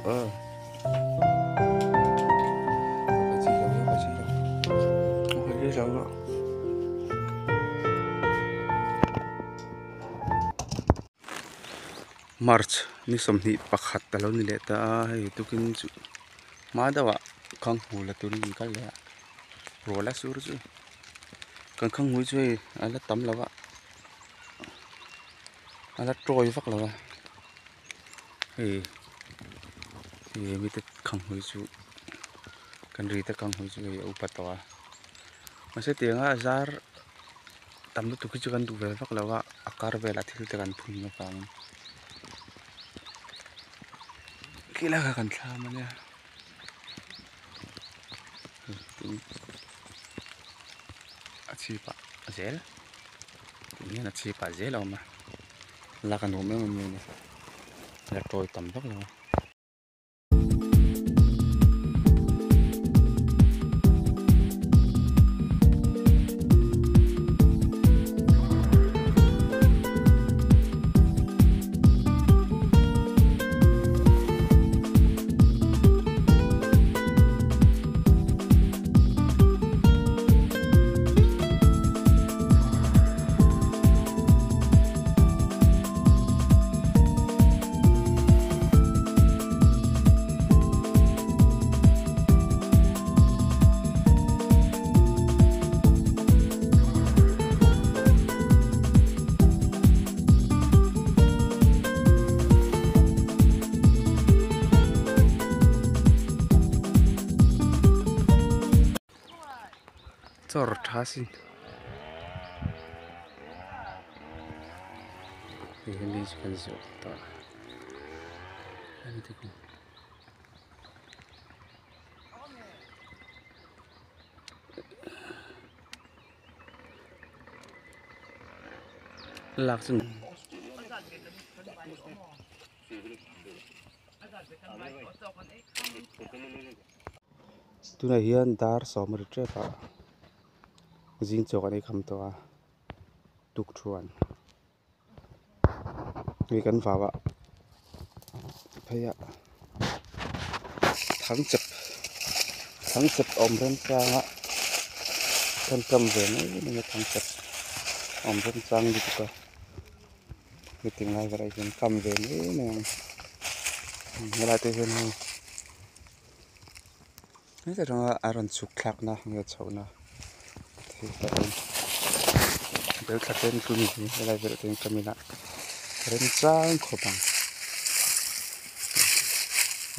March ni 21 a lo ni leh ta a hei tukin chu hma deuh ah khang hmu la turin an kal leh a ruah la sur chu kan khang hmui chu hei a la tam lo a a la tawi vak lo a hei hei mite khang hmui chu kan ri te khang hmui chu hei a upa tawh a mahse tiang a zar tam lutuk hi chu kan duh ve vak lo a a kar velah thil te kan phun avangin khilai kha kan thlam ania tin a chhipah zel tih hian a chhipah zel a awm a lak a nuam em em mai a ni la tawi tam vak lo a. Chawr tha sin hei hi mi chu kan zawh tawh a ni te lak chu tunah hian dar sawm a ri tep a zing chaw kan ei kham tawh a tukthuan hei kan vau ah phei ah thangchep thangchep a awm remchang a kan kam ve mai mai a thangchep a awm remchang lutuk a hetiang lai velah hian kam ve mai mai ang helai te hian hei heta tanga a rawn chhuk thlak na nge chhoh na thil te awm bel thla ten tun hi helai velah te hian kam ila remchang khawp ang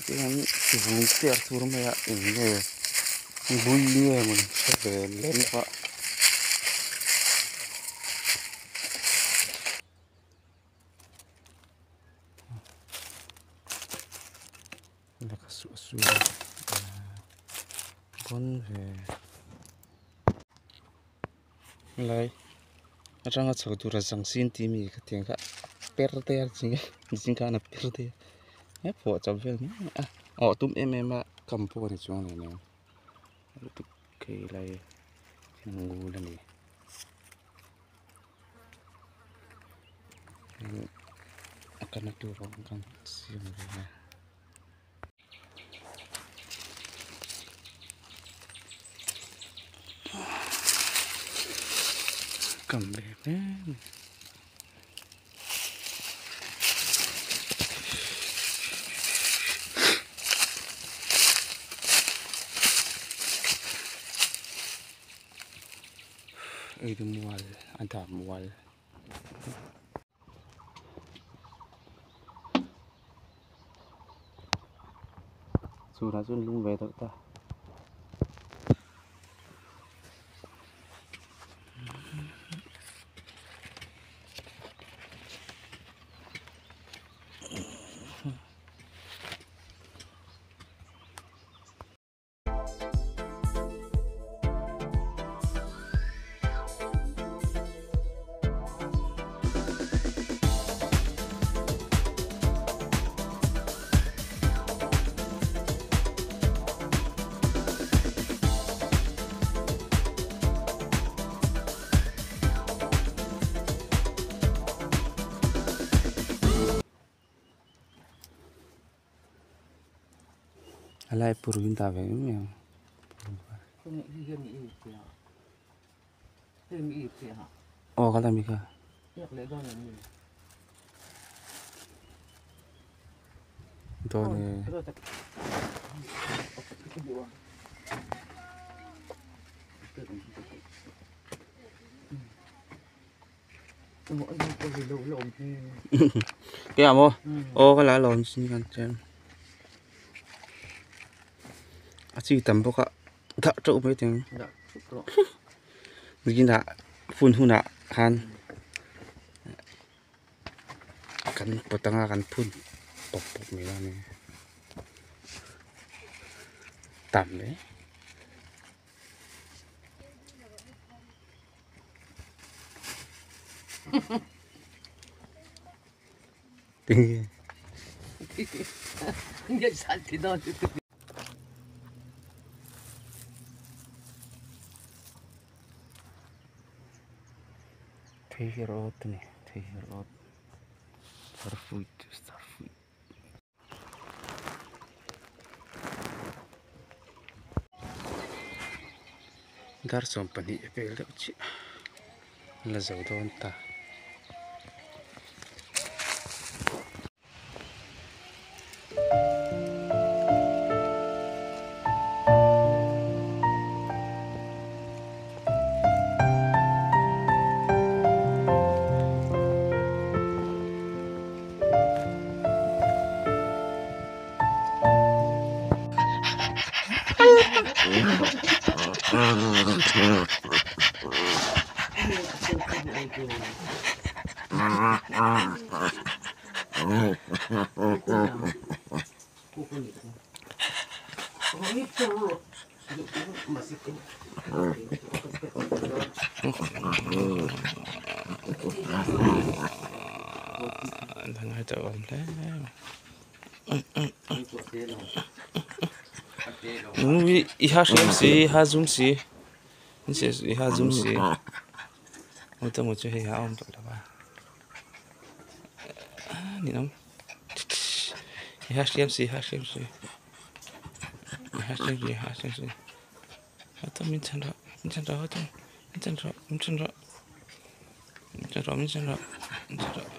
tihian vung chiah tur mai a eng nge bui nge mawni hre ve lem lo a. Laka suah suah a bawn ve lai atanga chho tura zang sin tih mi kha tiang kha per te a ching a zing khan a per te a phuah chawp vel mai a awh tum em em a kam pawh a ni chuang lo nia lutuk khi lai ngul a ni. A kana tur awm kan siam ve a. Kam ve mek. Ei mual a dah mual. Chhunah chuan lung ve deuh ta. A lai purun dah ve mai ang. Aw ka la mi kha. Dawn e. Cái nào mô? Ô cái lá lồn xin con xem. A chi tam bawk a dah teuh mai teng. Nikinah phun hunah khan kan pawt anga kan phun pawp pawp mai dawn a ni. Tam hle. Thei hi rawt a ni thei hi rawt star fruit star fruit. Dar 12 a pel deuh chiah a la zo dawn ta. I ha hriam si i ha zum si i ha zum si hei a awm tawh lo va ninawm i ha hriam si i ha hriam si i ha hriam si i ha hriam si min chhan rawh min chhan rawh min chhan rawh min chhan rawh min chhan rawh min chhan rawh min chhan rawh.